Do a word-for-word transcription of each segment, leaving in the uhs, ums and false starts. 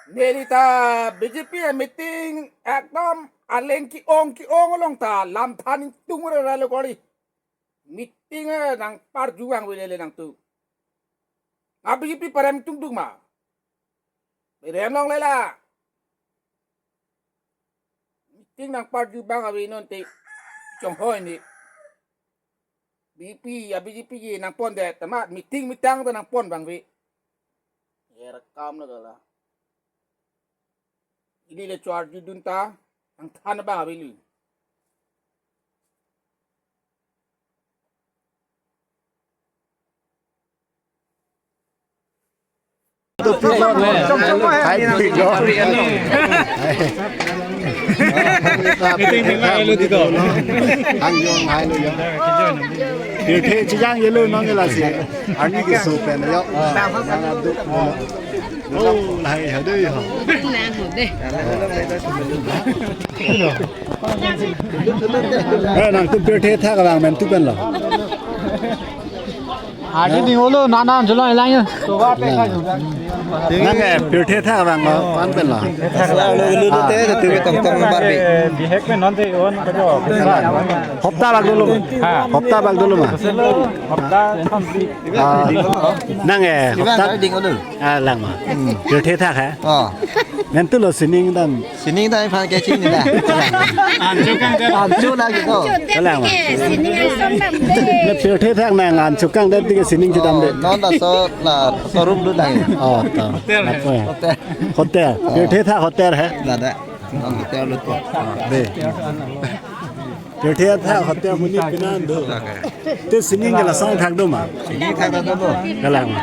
Neli ta B J P a-meeting ekdom aleng ke-ong ke-ong along ta lam than ingtung rara lo kori. Meeting, eh, nangparju vangve lele nangtum. A B J P parem tungdung ma? Berem longle la. Meeting nangparju abang ave non te chonghoi ni. B J P, a B J P ke nangpondet, amat meeting meeting ta nangpon vangve. Erekam lo gala. Ili le chuarjudun ta nangthan abang ave li. Pirthe chejang yelo nong lasi. Arni keso pen yo. Oh, lahai hade ho. Eh, nangtum pirthe thak lang men tu pen lo. Adi ding olo, nana julo ilang yo. Nang, eh, pirthe thak lang lo, pan pen lo. Lo lo te tu tong tong bar bi. Bihek pen non te on ko jo. Hopta bak dolo. Ha. Hopta bak dolo ma. Hopta thom si. Ah, nang, eh, hopta ding olo. Ah, lang ma. Pirthe thak ha. Oh. Men tu lo sining dam. Sining dam phan ke sining da. Anchuk kangdet. Anchuk lagi to. Kalang ma. Sining dam. Ne pirthe thak nang anchuk kangdet ke sining chedamde. Oh, non laso la showroom lo lagi. Oh, to. Hotel. Lapu ya. Hotel. Hotel. Pirthe thak hotel ha. Lada. Non hotel lo to. Dei. Pirthe thak hotel amonit pinan do. Te sining ke lason thak do ma? Sining thak do. Kalang ma.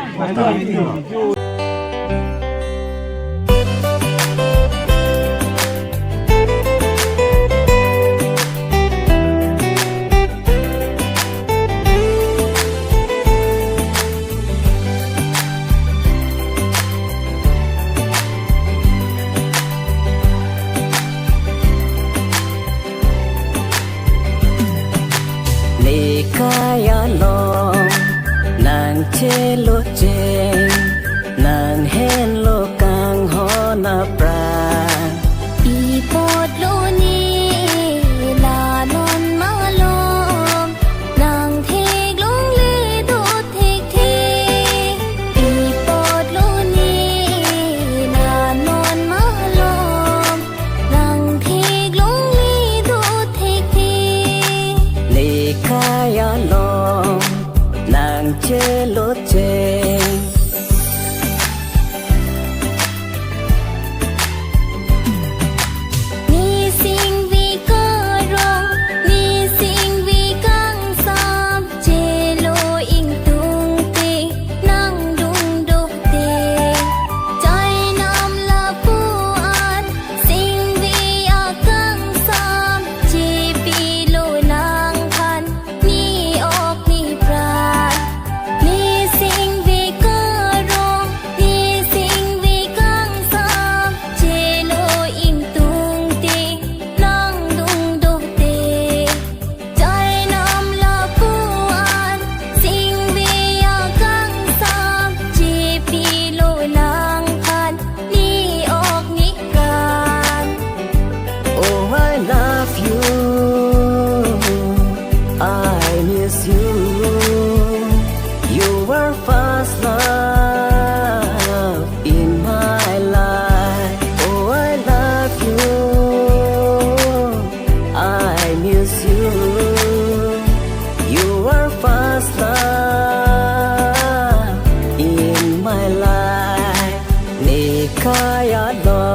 Nekai along nangchelo cheng, nanghenlo kanghon apran. Pi apot lo ne la non malom, nangtheklongle do thekthe. Pi apot lo ne la non malom, nangtheklongle do thekthe. Nekai along nangchelo cheng. Ne singve karong, ne singve kangsam, chelo ingtungte nangdung dote. Chainam lapu-an singve akangsam chepilo nangphan, ne ok ne pran. Ne singve karong, ne singve kangsam, chelo ingtungte nangdung dote. Chainam lapu-an singve akangsam chepilo nangphan, ne ok ne kan. Oh, I love you. I miss you. You were first love in my life. Oh, I love you. I miss you. You were first love in my life. Nekai along